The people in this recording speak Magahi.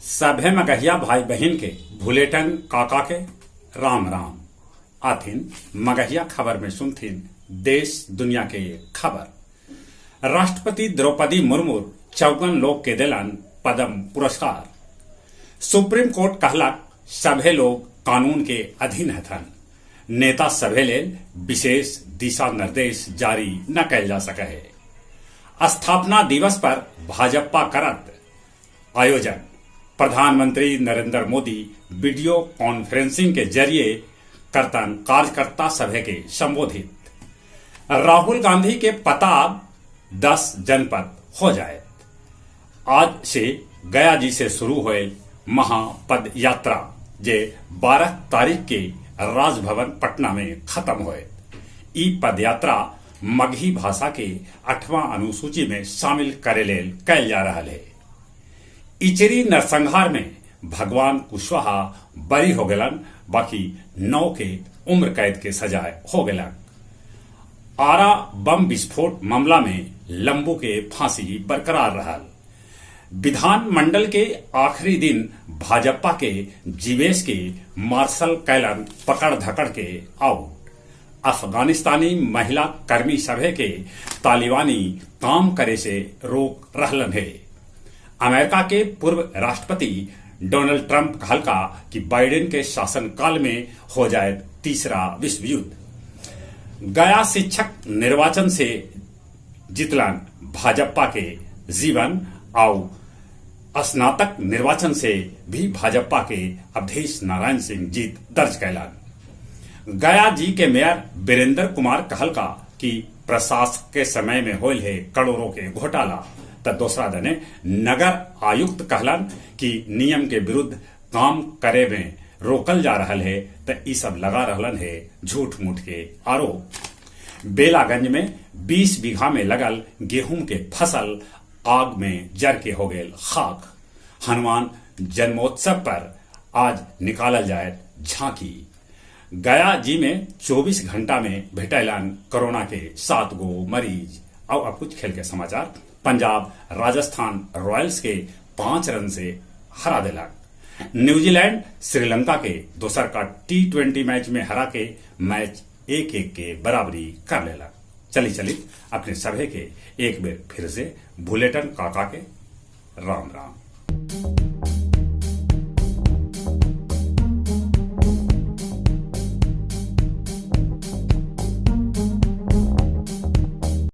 सभे मगहिया भाई बहिन के भुलेटन काका के राम राम। आथिन मगहिया खबर में सुनथिन देश दुनिया के खबर। राष्ट्रपति द्रौपदी मुर्मू 54 लोग के देलन पद्म पुरस्कार। सुप्रीम कोर्ट कहलक सभे लोग कानून के अधीन हथन। नेता सभे लेल विशेष दिशा निर्देश जारी न कैल जा सके हे। स्थापना दिवस पर भाजपा करत आयोजन। प्रधानमंत्री नरेंद्र मोदी वीडियो कॉन्फ्रेंसिंग के जरिए करतन कार्यकर्ता सभे के संबोधित। राहुल गांधी के पता 10 जनपद हो जाए। आज से गया जी से शुरू होयल महापद यात्रा जे 12 तारीख के राजभवन पटना में खत्म होए। ई पदयात्रा मगही भाषा के 8वां अनुसूची में शामिल करे लेल कैल जा रहा है। इचरी नरसंहार में भगवान कुशवाहा बरी हो गलन, बाकी 9 के उम्र कैद के सजाए हो गलन। आरा बम विस्फोट मामला में लंबू के फांसी बरकरार रहल। विधान मंडल के आखिरी दिन भाजपा के जीवेश के मार्शल कैलन पकड़ धकड़ के आउट। अफगानिस्तानी महिला कर्मी सभे के तालिबानी काम करे से रोक रहलन हे। अमेरिका के पूर्व राष्ट्रपति डोनाल्ड ट्रंप कहलका कि बाइडेन के शासनकाल में हो जाए तीसरा विश्व युद्ध। गया शिक्षक निर्वाचन से जीतलन भाजपा के जीवन आउ स्नातक निर्वाचन से भी भाजपा के अवधेश नारायण सिंह जीत दर्ज कैलन। गया जी के मेयर वीरेंद्र कुमार कहलका कि प्रशासक के समय में होल है करोड़ों के घोटाला। त दूसरा दने नगर आयुक्त कहलन कि नियम के विरुद्ध काम करे में रोकल जा रहा है, त ई सब लगा रहलन है झूठ मूठ के आरोप। बेलागंज में 20 बीघा में लगल गेहूं के फसल आग में जर के हो गए खाक। हनुमान जन्मोत्सव पर आज निकालल जाए झांकी। गया जी में 24 घंटा में भेटैलन कोरोना के 7 गो मरीज। और अब कुछ खेल के समाचार। पंजाब राजस्थान रॉयल्स के 5 रन से हरा देलक। न्यूजीलैंड श्रीलंका के दोसर का T20 match में हरा के मैच 1-1 के बराबरी कर लेलक। चली चली अपने सभे के एक बेर फिर से भुलेटन काका के राम राम।